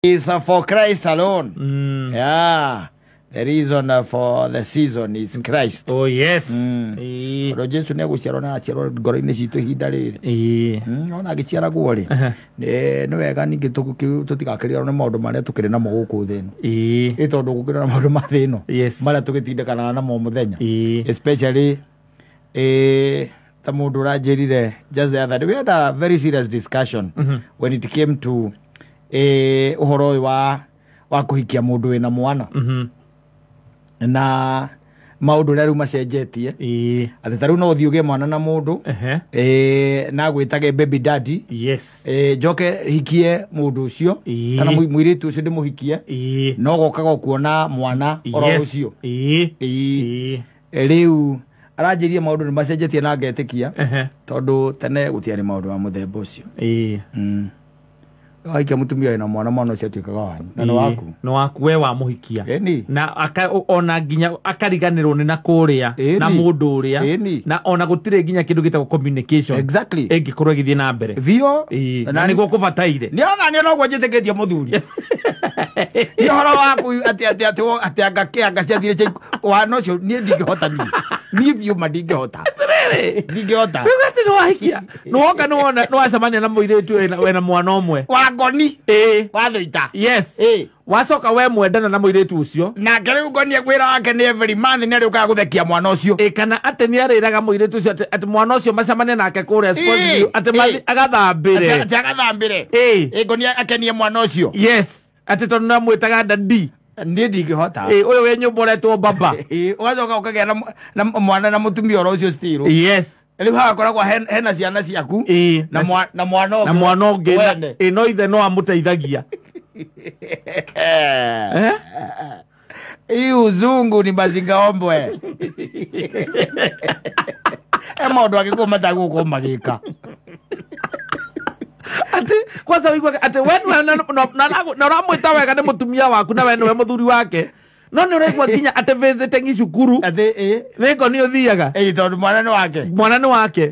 Is for Christ alone. Yeah. The reason for the season is Christ. Oh yes. Tondũ Jesu nĩ egũciarwo na aciarwo ngoro-inĩ citũ ihinda rĩrĩ. Ona agĩciaragwo rĩ, nĩ wega ningĩ tũtigakĩriganĩrwo nĩ maũndũ marĩa tũkĩrĩ namo gũkũ thĩ ĩno. Ĩ tondũ gũkĩrĩ na maũndũ ma thĩ ĩno marĩa tũgĩtindĩkanaga namo mũthenya. Especially ta mũndũ ũranjĩrire just the other day, we had a very serious discussion when it came to ũhoro ũyũ wa kũhikia mũndũ wĩna mwana na maũndũ ũrĩa rĩu macenjetie, atĩ ta rĩu no ũthiĩ ũgĩe mwana na mũndũ na agwĩtage baby daddy, njoke hikie mũndũ ũcio kana mũirĩtu ũcio ndĩmũhikie, no gokaga kuona mwana oro ũcio. Rĩu aranjĩria maũndũ nĩ macenjetie na ngetĩkia, tondũ tene gũtiarĩ maũndũ ma mũthemba ũcio. Wahikia mũtumia wĩna mwana, mwana ũcio atuĩkaga wanyu na nĩ waku. Nĩ waku, we wamũhikia. Ĩni. Na ona nginya akariganĩrwo nĩ na kũrĩa na mũndũ ũrĩa. Na ona gũtirĩ nginya kĩndũ gĩtagwo communication ĩngĩkorwo ĩgĩthiĩ na mbere. Biũ. Na nĩguo kũbataire. Nĩ ona nĩ noguo njĩtĩkĩtie mũthuri. Nĩ ũhoro waku atĩ anga kĩ anga ciathire cia wana ũcio, niĩ ndingĩhota niĩ. Niĩ biũ ma ndingĩhota. Atĩrĩrĩ. Ndingĩhota. Rĩu atĩ nĩ wahikia. Nĩ woka nĩ wona, nĩ wacemania na mũirĩtu wĩna mwana ũmwe. Wa ngoni. Wa thũita. Yes. Wacoka we mwendana na mũirĩtu ũcio. Nake rĩu ngoni wĩra wake nĩ every month nĩ arĩũkaga gũthekia mwana ũcio. Kana atĩ nĩ arĩraga mũirĩtu ũcio atĩ mwana ũcio macemanie nake kũrĩa sports view, atĩ agathambĩre. Atĩ agathambĩre. Ngoni akenie mwana ũcio. Yes. Atĩ tondũ nĩ amwĩtaga daddy. Niĩ ndingĩhota. Ũyũ wĩ nyũmba ũretwo baba. Ũgacoka ũkagĩa na mwana na mũtumia oro ũcio still. Yes. Rĩu hagakoragwo hena ciana ciaku na mwana ũngĩ. Na mwana ũngĩ, Wene. No ithe no amũteithagia. Hii uzungu ni mazingaombwe. Maũndũ angĩkorwo matagũkorwo magĩka. Atĩ kwanza ũiguaga atĩ we nĩwe na ũramwĩta wega nĩ mũtumia waku na we nĩwe mũthuri wake. No nĩ ũraigua nginya atĩ visiting cukuru. Atĩ, ĩ. Nĩ ngoni ũthiaga. Ĩ, tondũ mwana nĩ wake. Mwana nĩ wake.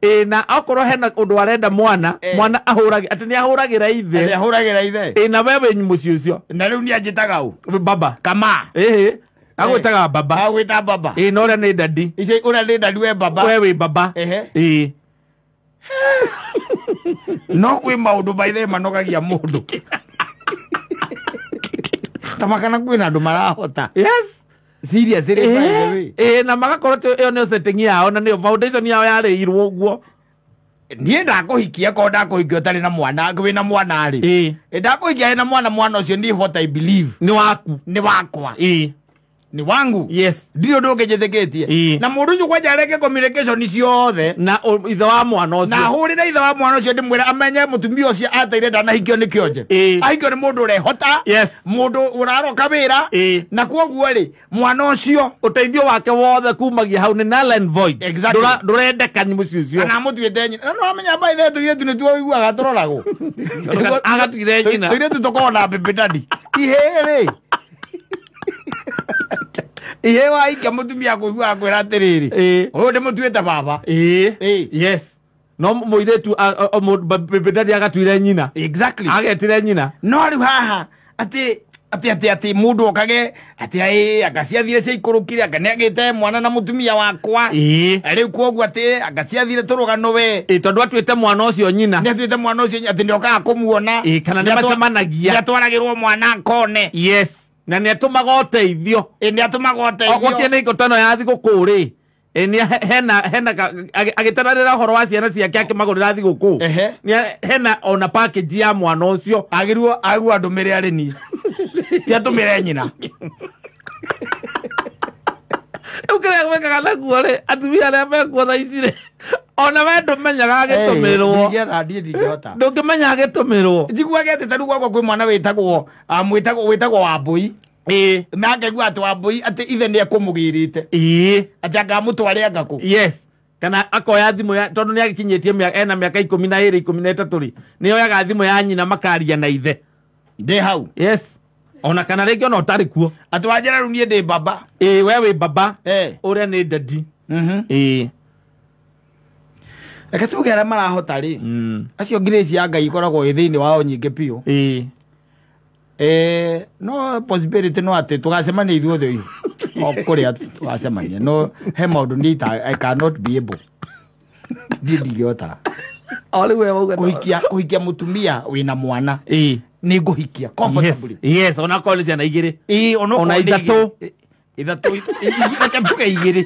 Ĩ, na okorwo hena ũndũ arenda mwana, mwana ahũragĩ, atĩ nĩ ahũragĩra ithe. Atĩ ahũragĩra ithe. Ĩ, na we wĩ mũciĩ ũcio. Na rĩu nĩ anjĩtaga ũ? Baba. Kama. Ĩ, agwĩtaga baba. Agwĩta baba. Ĩ, na ũrĩa nĩ daddy. Icio ũrĩa nĩ daddy we baba. We wĩ baba. Ĩ. No kwĩ maũndũ maithe manogagia mũndũ. Ta makana kwĩna andũ marahota. Yes. Serious, by the way. Na magakorwo atĩ ĩyo nĩyo setting yao na nĩyo foundation yao yarĩirwo ũguo. Niĩ ndakũhikia, korwo ndakũhikia ũtarĩ na mwana, wĩna mwana rĩ. Ndakũhikia wĩna mwana, mwana ũcio niĩ what I believe. Nĩ waku. Nĩ wakwa. Ni wangu. Yes. Ndirĩ ũndũ ũngĩ njĩtĩkĩtie. Na mũndũ ũcio kwanja areke communication ciothe. Na ithe wa mwana ũcio. Na hũrĩre ithe wa mwana ũcio ndĩmwĩre amenye mũtumia ũcio ateire ndanahikio nĩ kĩonje. Ahikio nĩ mũndũ ũrehota. Yes. Mũndũ ũraroka wĩra. Na kwoguo rĩ, mwana ũcio ũteithio wake wothe kumagia hau nĩ null and void. Exactly. Ndũrendeka nĩ mũciĩ ũcio. Kana amũtuĩte nyina. Na no amenya by the way tũirĩtu nĩtuo ũiguaga tũroragwo. Agatuire nyina. Tũirĩtu tũkoragwo na baby daddy. Ihĩĩ rĩ. Ihe waikia mũtumia akũiguaga kwĩra atĩrĩrĩ, ũyũ ndĩmũtuĩte baba. Yes. No mũirĩtu, baby daddy agatuire nyina. Exactly. Agetire nyina. No rĩu haha atĩ mũndũ okage atĩ aĩ, anga ciathire ciaikũrũkire, anga nĩagĩte mwana na mũtumia wakwa. Rĩu kwoguo atĩ anga ciathire tũrũgano we. Tondũ atuĩte mwana ũcio nyina. Nĩ atuĩte mwana ũcio nyina, atĩ nĩokaga kũmuona. Kana nĩ macemanagia. Nĩatwaragĩrwo mwana akone. Yes. Na nĩ atũmaga ũteithio. Nĩ atũmaga ũteithio. Ogũkĩ nĩ ngũtano ya thigũkũ rĩ. Nĩ hena agĩtaranĩra ũhoro wa ciana ciake akĩmagũrĩra thigũkũ. Nĩ hena ona package ya mwana ũcio. Agĩrwo agwo andũmĩre arĩ niĩ. Ti atũmĩre nyina. Rĩu kĩrĩa gwĩkaga naguo rĩ, atumia arĩa mekuo thaa ici rĩ, ona we ndũmenyaga agĩtũmĩrwo. Ndingĩetha, niĩ ndingĩhota. Ndũngĩmenya agĩtũmĩrwo. Njiguaga atĩ ta rĩu gwakwa kwĩ mwana mwĩtagwo Wambũi. Na akaigua atĩ Wambũi atĩ ithe nĩ ekũmũgĩrĩte. Atĩ angamũtware anga kũ. Yes. Kana akoya thimũ ya, tondũ nĩ agĩkinyĩtie ena mĩaka ikũmi na ĩrĩ, ikũmi na ĩtatũ rĩ, nĩ oyaga thimũ ya nyina makaria na ithe. Ndĩ hau. Yes. Ona kana rĩngĩ ona ũtarĩ kuo. Atĩ wanjĩra rĩu niĩ ndĩ baba. We wĩ baba. Ũrĩa nĩ daddy. Reke tuge arĩa marahota rĩ. Acio grace ya Ngai ikoragwo ĩ thĩinĩ wao nyingĩ biũ. No possibility no atĩ tũgacemania ithuothe ihu o kũrĩa tũgacemania no he maũndũ niĩ I cannot be able ndiĩ ndingĩhota O rĩu we wauga kũhikia mũtumia wĩna mwana nĩ ngũhikia comfortably. Yes, ona korwo nĩ ciana igĩrĩ. Ona Ona ithatũ. Ithatũ reke tuge igĩrĩ.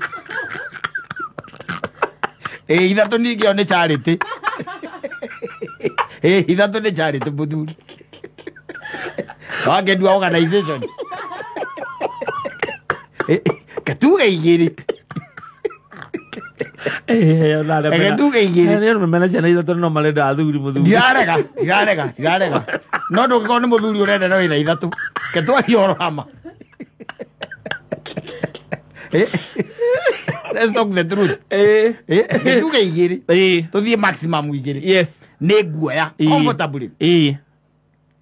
Ithatũ ningĩ ĩyo nĩ charity. Ithatũ nĩ charity mũthuri. Wangendua organization. Katuge igĩrĩ. Reke tuge igĩrĩ. Nĩ arũme mena ciana ithatũ no marenda athuri mũthuri. Ndirarega. No ndũngĩkorwo nĩ mũthuri ũrenda no wĩna ithatũ. Ke twarie ũhoro wa ma. Let's talk the truth. Tuge igĩrĩ. Tũthiĩ maximum igĩrĩ. Yes. Nĩ nguoya comfortably.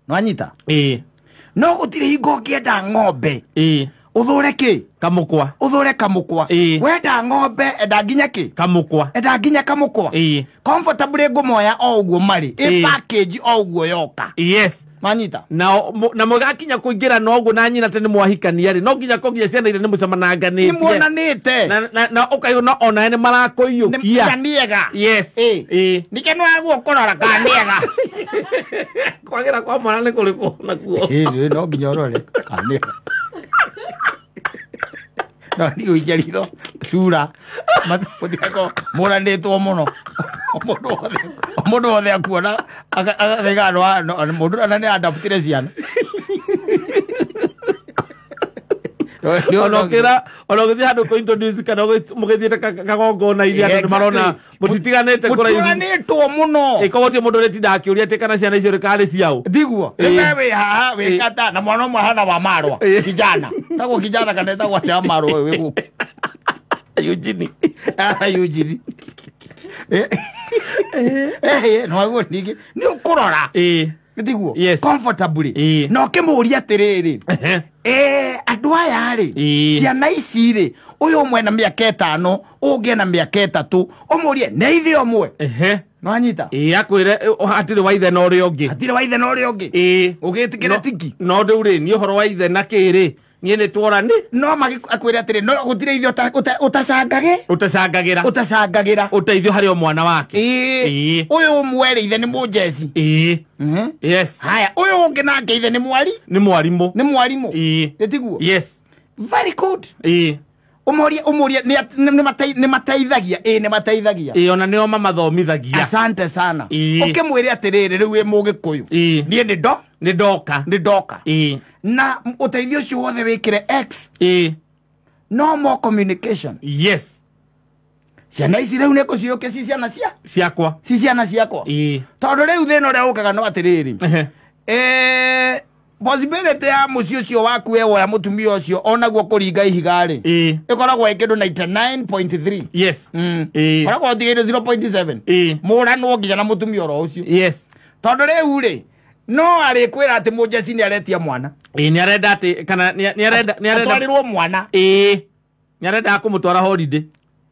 Nwanyita? No gũtirĩ hingo ũngĩenda ng'ombe. Ũthũre kĩ? Kamũkwa. Ũthũre kamũkwa. Wenda ng'ombe enda nginya kĩ? Kamũkwa. Enda nginya kamũkwa. Comfortably ngũmoya o ũguo marĩ. Ĩ package o ũguo yoka. Yes. Manyita? Na mũgakinya kũingĩra no ũguo na nyina atĩ nĩ mwahikania rĩ, no nginya kũnginya ciana iria nĩ mũcemananganĩtie. Nĩ muonanĩte. Na ũkaigua no onawe nĩ marakũiyũkia. Nĩ niega. Yes. Nĩkĩo nĩ wagwo kũrora kana nĩega. Kwagĩra kwa mwana nĩ kũrĩkũ nakuo? No nginya ũrore kana nĩega. No nĩ gũikia ritho cura mũtigako mũranĩtwo mũno. Mũndũ wothe akuona akaiga mũndũ ona nĩ adaptire ciana. Ona ũgĩthiĩ handũ kũ introduce kana mũgĩthiĩte kagongona-inĩ andũ nĩ marona mũtitiganĩte kũraihu. Mũtiganĩtwo mũno. Koguo ti mũndũ ũrĩtindaga akĩũria atĩ kana ciana icio karĩ ciaũ. Ndiguo. Rĩu we wĩ haha wĩ kata na mwana ũmwe ahana wa Marwa. Kijana. Tagwo kijana kana etagwo atĩa wa Marwa ũyũ wĩ gũkũ? Eugene. Eugene. No aguo ningĩ nĩ ũkũrora. Ndiguo. Comfortably. Na ũkĩmũria atĩrĩrĩ. Andũ aya rĩ, ciana ici rĩ, ũyũ ũmwe na mĩaka 5, ũngĩ na mĩaka 3, ũmũrie nĩ ithe ũmwe. Nwanyita? Akwĩre hatirĩ wa ithe na ũrĩa ũngĩ. Hatirĩ wa ithe na ũrĩa ũngĩ. Ũgĩtĩkĩre tiki. No rĩu rĩ, niĩ ũhoro wa ithe na kĩ rĩ, niĩ nĩ twora nĩ. No akwĩre atĩrĩ, no gũtirĩ ithe ũtacangage? Ũtacangagĩra. Ũtacangagĩra. Ũteithio harĩ o mwana wake. Ũyũ ũmwe rĩ, ithe nĩ mũnjeci. Yes. Haya, ũyũ ũngĩ nake ithe nĩ mwari? Nĩ mwarimũ. Nĩ mwarimũ. Nĩ tiguo? Yes. Very good. Ũmũrie nĩ mateithagia. Nĩ mateithagia. Ona nĩo mamathomithagia. Asante sana. Ũkĩmwĩre atĩrĩrĩ, rĩu wĩ mũgĩkũyũ. Niĩ nĩ ndo? Nĩ ndoka. Nĩ ndoka. Na ũteithio ũcio wothe wĩkĩre X. No more communication. Yes. Ciana ici rĩu nĩ ngũciũkia ci ciana cia? Ciakwa. Ci ciana ciakwa. Tondũ rĩu thĩna ũrĩa ũkaga no atĩrĩrĩ. Possibility ya mũciĩ ũcio waku we woya mũtumia ũcio onaguo kũringa ihiga rĩ, ĩkoragwo ĩ kĩndũ 99.3. Yes. Koragwo ũtigĩire 0.7. Mũranwo nginya na mũtumia oro ũcio. Yes. Tondũ rĩu rĩ, no arĩkwĩra atĩ mũnjeci nĩ aretia mwana. Nĩ arenda atĩ kana nĩ arenda atwarĩrwo mwana. Nĩ arenda kũmũtwara holiday.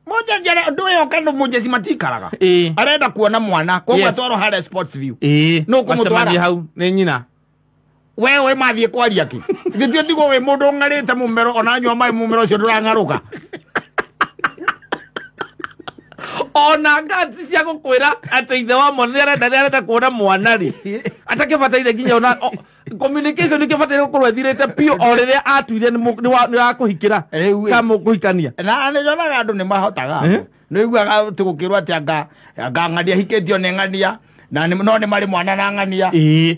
Mũnjeci ũndũ ũyũ kana mũnjeci matikaraga. Arenda kuona mwana, koguo atwarwo harĩa Sports View. No kũmũtwara hau nĩ nyina. We mathiĩ kwaria kĩ? Gĩtio ndigwo wĩ mũndũ ũng'arĩte mũmero ona nyua maĩ mũmero ũcio ndũrang'arũka. Ona ngati cia gũkwĩra atĩ ithe wa mwana nĩ arenda kuona mwana rĩ, atakĩbataire nginya ona communication nĩkĩbataire gũkorwo ĩthirĩte biũ o rĩrĩa atuire nĩ wa kũhikĩra kana mũkũhikania. Na nĩ nyonaga andũ nĩ mahotaga. Nĩ ũiguaga atĩ gũkĩrwo atĩ anga ng'ania hikĩtio nĩ ng'ania. Na no nĩ marĩ mwana na ng'ania.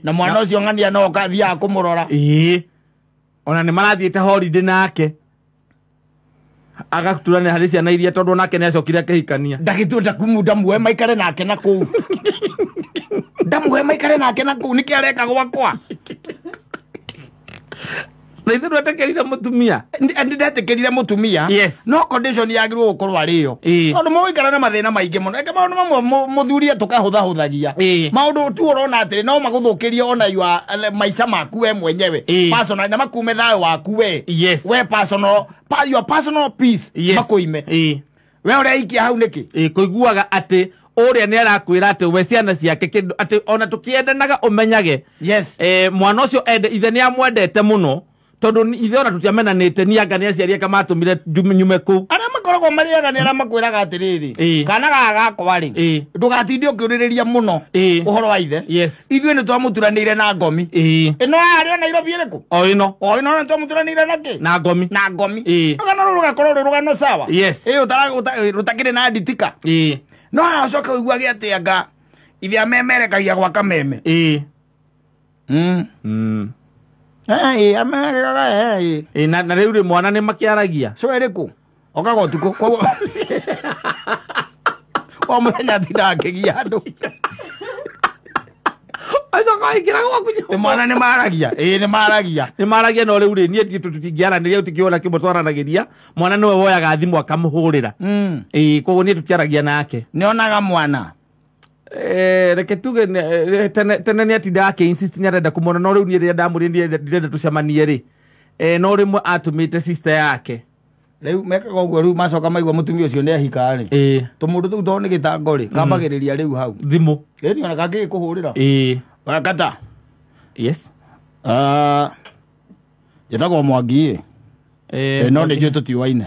Na mwana ũcio ng'ania no ũkathiaga kũmũrora. Ona nĩ marathiĩte holiday nake. Agaturania harĩ ciana iria tondũ nake nĩ acokire akĩhikania. Ndagĩtua ndamuhe maikare nake na kũu. Ndamuhe maikare nake na kũu nĩkĩ areka gwakwa? Na ithuĩ ndwetĩkĩrire mũtumia. Nĩ ndetĩkĩrire mũtumia. No condition yagĩrĩirwo gũkorwo arĩ yo. Tondũ mũgũikara na mathĩna maingĩ mũno. Eke maũndũ mamwe mũthuri tũkahũthahũthagia. Maũndũ tu ũrona atĩrĩ no magũthũkĩrie ona maica maku we mwenyewe. Personal na makume thayũ waku we. We personal, your personal peace makũime. We ũreikia hau nĩkĩ? Kũiguaga atĩ Ũrĩa nĩ arakwĩra atĩ we ciana ciake kĩndũ atĩ ona tũkĩendanaga ũmenyage. Yes. Mwana ũcio ende ithe nĩ amwendete mũno tondũ ithe ona tũtiamenanĩte ni anga nĩ aciari ake matũmire nyume kũu. Arĩa makoragwo marĩaga nĩ arĩa makwĩraga atĩrĩrĩ, kana gaka gakwa rĩ ndũgatinde ũkĩũrĩrĩria mũno ũhoro wa ithe. Yes. Ithuĩ nĩ twamũturanĩire na ngomi. Ĩno yarĩ o Nairobi ĩrĩkũ? O ĩno. O ĩno nĩ twamũturanĩire na kĩ? Na ngomi. Na ngomi. Rũgano rũrũ rũgakorwo rwĩ rũgano sawa. Yes. Rũtakĩrĩ na nditika. No haha ũcoke ũiguage atĩ anga ithe amemerekagia gwa kameme. Na rĩu rĩ mwana nĩ makĩaragia. So ĩrĩkũ? Okaga ũtukũ koguo o mũthenya atindaga akĩgia andũ. Acoka aingĩra gwaku nyũmba. Mwana nĩ maragia. Nĩ maragia. Nĩ maragia no rĩu rĩ niĩ tũtingĩaranĩria tũtikĩona kĩmwe twaranagĩria. Mwana nĩwe woyaga thimũ akamũhũrĩra. Koguo niĩ tũtiaragia nake. Nĩonaga mwana. Reke tuge tene nĩ atindaga akĩ insist nĩ arenda kũmwona no rĩu niĩ rĩrĩa ndamũrire ndirenda tũcemanie rĩ no rĩmwe atũmĩte sister yake. Rĩu mekaga ũguo rĩu macoka maigua mũtumia ũcio nĩ ahika rĩ. Tũmũndũ tũu tondũ nĩ gĩtango rĩ kambagĩrĩria rĩu hau. Thimũ. Ĩni ona kangĩgĩkũhũrĩra. Kata. Yes. Njĩtagwo Mwangi ĩ. No nĩ njũĩ tũtiũaine.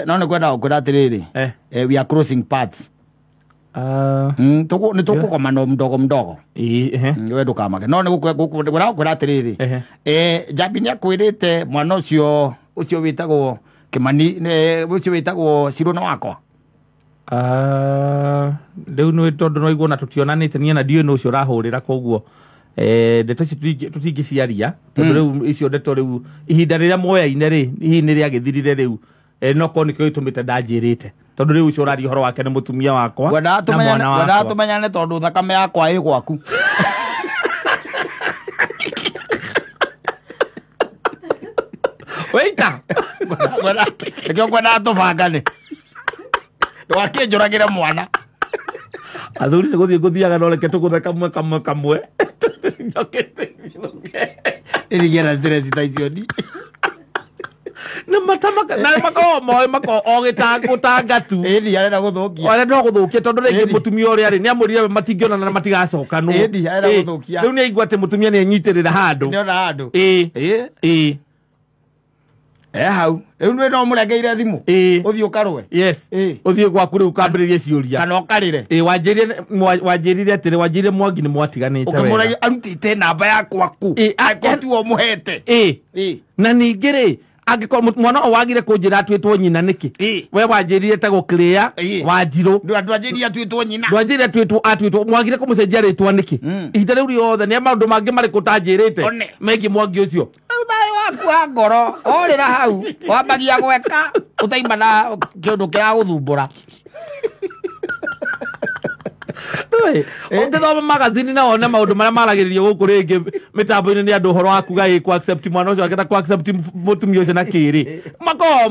No nĩ kwenda gũkwĩra atĩrĩrĩ. We are crossing paths. Nĩ tũkũgomana mdogo mdogo. We ndũkamake. No nĩ gũkwĩra atĩrĩrĩ. Njambi nĩ akwĩrĩte mwana ũcio ũcio wĩtagwo Kimani ũcio wĩtagwo Cirũ nĩ wakwa. Rĩu nĩ tondũ no iguo na tũtionanĩte niĩ na ndiũĩ nũ ũcio ũrahũrĩra koguo ndeto icio tũtingĩciaria tondũ rĩu icio ndeto rĩu ihinda rĩrĩa mwoyaine rĩ hihi nĩ rĩagĩthirire rĩu no korwo nĩkĩo gĩtũmĩte ndanjĩrĩte tondũ rĩu ũcio ũraria ũhoro wake nĩ mũtumia wakwa na mwana wakwa. Ngwendaga tũmenyane tondũ thakame yakwa ĩ gwaku. Waita. Nĩkĩo ngwendaga tũbangane. Ndũgakĩnjũragĩre mwana. Athuri nĩ gũthiĩ ngũthiaga no reke tũgũthe kamwe kamwe kamwe. Njokete nyinũke. Nĩndigĩra stress ta icio ni. Na matamaka na makoragwo moĩ makoragwo o gĩtanga tu. Ĩni arenda gũthũkia. Arenda gũthũkia tondũ rĩngĩ mũtumia ũrĩa rĩ nĩ amũrire matingĩonana na matigacokanwo. Ĩni arenda gũthũkia. Rĩu nĩ aigua atĩ mũtumia nĩ enyitĩrĩra handũ. Nĩona handũ. Hau rĩu nĩ no mũrengeire thimũ ũthiĩ ũkarũe. Yes. Ũthiĩ gwaku rĩu ũkambĩrĩrie ciũria kana ũkarĩre. Wanjĩrire atĩrĩ wanjĩrire Mwangi nĩ mwatiganĩte wega. Ũkĩmũragia arutĩte namba yakwa kũ angĩkorwo tiwe ũmũhete. Na ningĩ rĩ angĩkorwo mwana ũyũ wagire kũnjĩra atuĩtwo nyina nĩkĩ? We wanjĩrire etagwo Clear Wanjirũ. Ndwanjĩrire atuĩtwo nyina. Ndwanjĩrire atuĩtwo mwagire kũmũcenjia rĩtwa nĩkĩ? Ihinda rĩu rĩothe nĩ maũndũ mangĩ marĩkũ ũtanjĩrĩte megiĩ Mwangi ũcio? Rĩu thayũ waku wa ngoro orĩra hau wambagia gweka ũtaima na kĩũndũ kĩragũthumbũra. Ũngĩthoma magazini na wone maũndũ marĩa maragĩrĩrio gũkũ rĩngĩ mĩtambo-inĩ nĩ andũ ũhoro wa kuga ĩ ku accept mwana ũcio akĩenda ku accept mũtumia ũcio na kĩrĩ makoragwo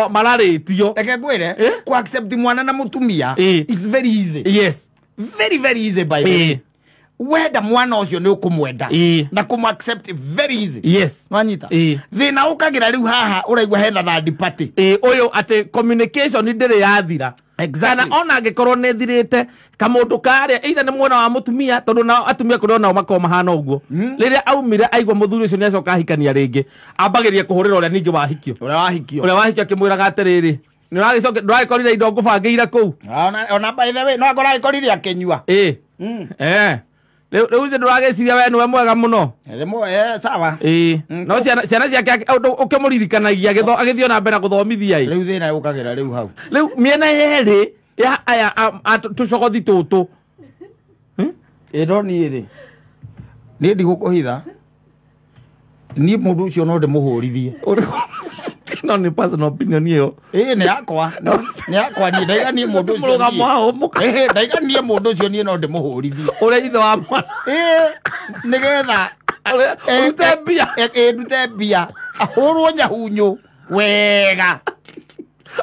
mararĩtio. Reke ngwĩre ku accept mwana na mũtumia is very easy. Yes. Very very easy by the way. Wenda mwana ũcio nĩ ũkũmwenda na kũmũ accept very easy. Yes. Wanyita. Thĩna ũkagĩra rĩu haha ũraigua hena third party. Ũyũ atĩ communication ndĩrĩ yathira. Exactly. Kana ona angĩkorwo nĩ thirĩte kamũndũ karĩa either nĩ mwena wa mũtumia tondũ nao atumia kũrĩ onao makoragwo mahana ũguo. Rĩrĩa aumire aigua mũthuri ũcio nĩ acoka ahikania rĩngĩ ambagĩrĩria kũhũrĩra ũrĩa ningĩ wahikio. Ũrĩa wahikio akĩmwĩraga atĩrĩrĩ nĩ ndũragĩkorire indo ngũbangĩire kũu. Ona by the way no akorwo agĩkorire akĩnyua. Rĩu ndũragĩciria we nĩwe mwega mũno. Sawa. No ciana ciake ũkĩmũririkanagia agĩthiĩ ona mbere na gũthomithia ĩ. Rĩu thĩna ũkagĩra rĩu hau. Rĩu mĩena yerĩ ya aya tũcogothi tũtũ. No niĩ rĩ niĩ ndigũkũhitha niĩ mũndũ ũcio no ndĩmũhũrithie. No nĩ personal opinion ĩyo. Nĩ yakwa. Nĩ yakwa niĩ ndaiga niĩ mũndũ ũcio. Mũrũgamo hau mũka. Ndaiga niĩ mũndũ ũcio niĩ no ndĩmũhũrithie. Ũrĩa ithe wa mwana. Nĩgetha ũrute mbia. Ndute mbia. Ahũrwo nyahunyũ wega.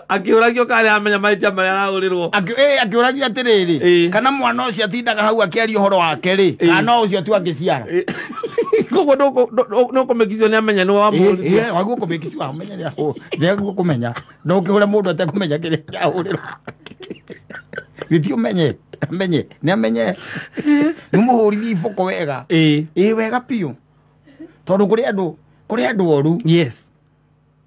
Akĩũragio kana amenya mahĩtia marĩa arahũrĩrwo. Akĩũragio atĩrĩrĩ kana mwana ũcio atindaga hau akĩaria ũhoro wake rĩ kana no ũcio tu angĩciara. Koguo nũkũmĩkicwo nĩ amenya nĩwe wamũhũrithia. Waguo kũmĩkicwo amenya nĩ agũkũmenya. No ũkĩhũre mũndũ atekũmenya kĩrĩa kĩahũrĩrwo. Gĩti ũmenye amenye nĩ amenye nĩ mũhũrithie iboko wega. Ĩ wega biũ tondũ kũrĩ andũ oru. Yes.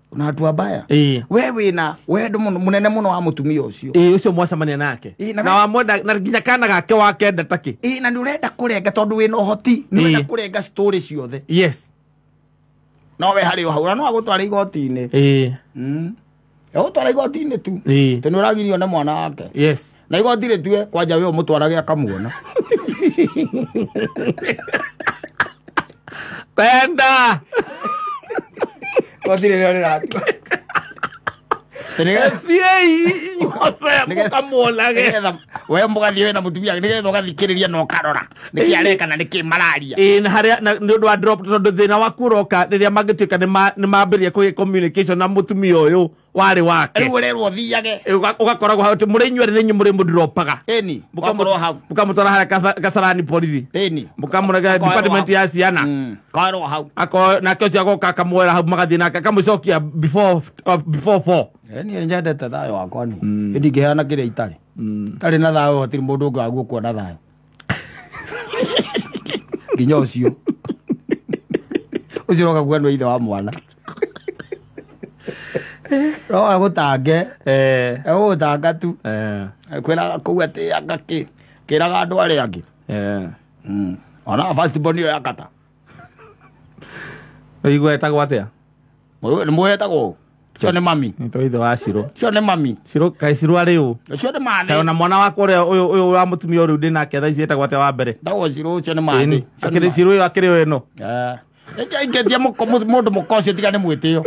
Kuna watu wabaya. We wĩna wendo mũnene mũno wa mũtumia ũcio. Ĩ ũcio mwacemania nake na wamwenda na nginya kana gake wakenda takĩ. Ĩ na nĩ ũrenda kũrenga tondũ wĩna ũhoti, nĩ ũrenda kũrenga story ciothe. Yes. No we harĩ o hau na no agũtwara igoti-inĩ. Agũtwara igoti-inĩ tu. Tondũ nĩ ũragirio nĩ mwana wake. Yes. Na igoti rĩtue kwanja we ũmũtwarage akamuona. Kwenda. Igoti rĩrĩa rĩratua. Mũkamuonage. We mũgathiĩ wĩna mũtumia nĩgetha ũgathikĩrĩria na ũkarora nĩkĩ areka na nĩkĩ mararia. Ĩ na harĩa nĩ ũndũ wa drop tondũ thĩna waku ũroka rĩrĩa mangĩtuĩka nĩ mambĩrĩria kũgĩa communication na mũtumia ũyũ warĩ wake. Rĩu ũrerwo ũthiage. Ũgakoragwo hau atĩ mũrĩ inyuerĩ nĩ inyuĩ mũrĩ mũdropaga. Ĩni, ũgakorwo hau. Mũkamũtwara harĩa Kasarani borithi. Ĩni. Mũkamũnengera department ya ciana. Koerwo hau. Nake ũcio agoka akamwera hau magathiĩ nake akamũcokia before 4. Niĩ nyendete thayũ wakwa niĩ. Ndingĩheana kĩrĩa itarĩ. Tarĩ na thayũ hatirĩ mũndũ ũngĩ waguo kuona thayũ. Nginya ũcio. Ũcio ũroka kuga nĩ ithe wa mwana. No agũtange. Egũgũtanga tu. Kwĩraga kũu atĩ anga kĩ. Kĩraga andũ arĩa angĩ. Ona first born ĩyo yakata. Ũigua etagwo atĩa? Nĩ mũĩ etagwo? Cio nĩ mami. Nĩ ithe wa Ciro. Cio nĩ mami. Ciro kaĩ Ciro arĩ ũ? Cio nĩ mathĩ. Kaĩ ona mwana wakwa ũrĩa ũyũ wa mũtumia ũrĩa ndĩ nake thaa ici etagwo atĩa wa mbere? Ndagwo Ciro, cio nĩ mathĩ. Akĩrĩ Ciro ĩyo akĩrĩ o ĩno. Ĩngĩtia mũndũ mũka ũcio tiga nĩ mwĩtĩo.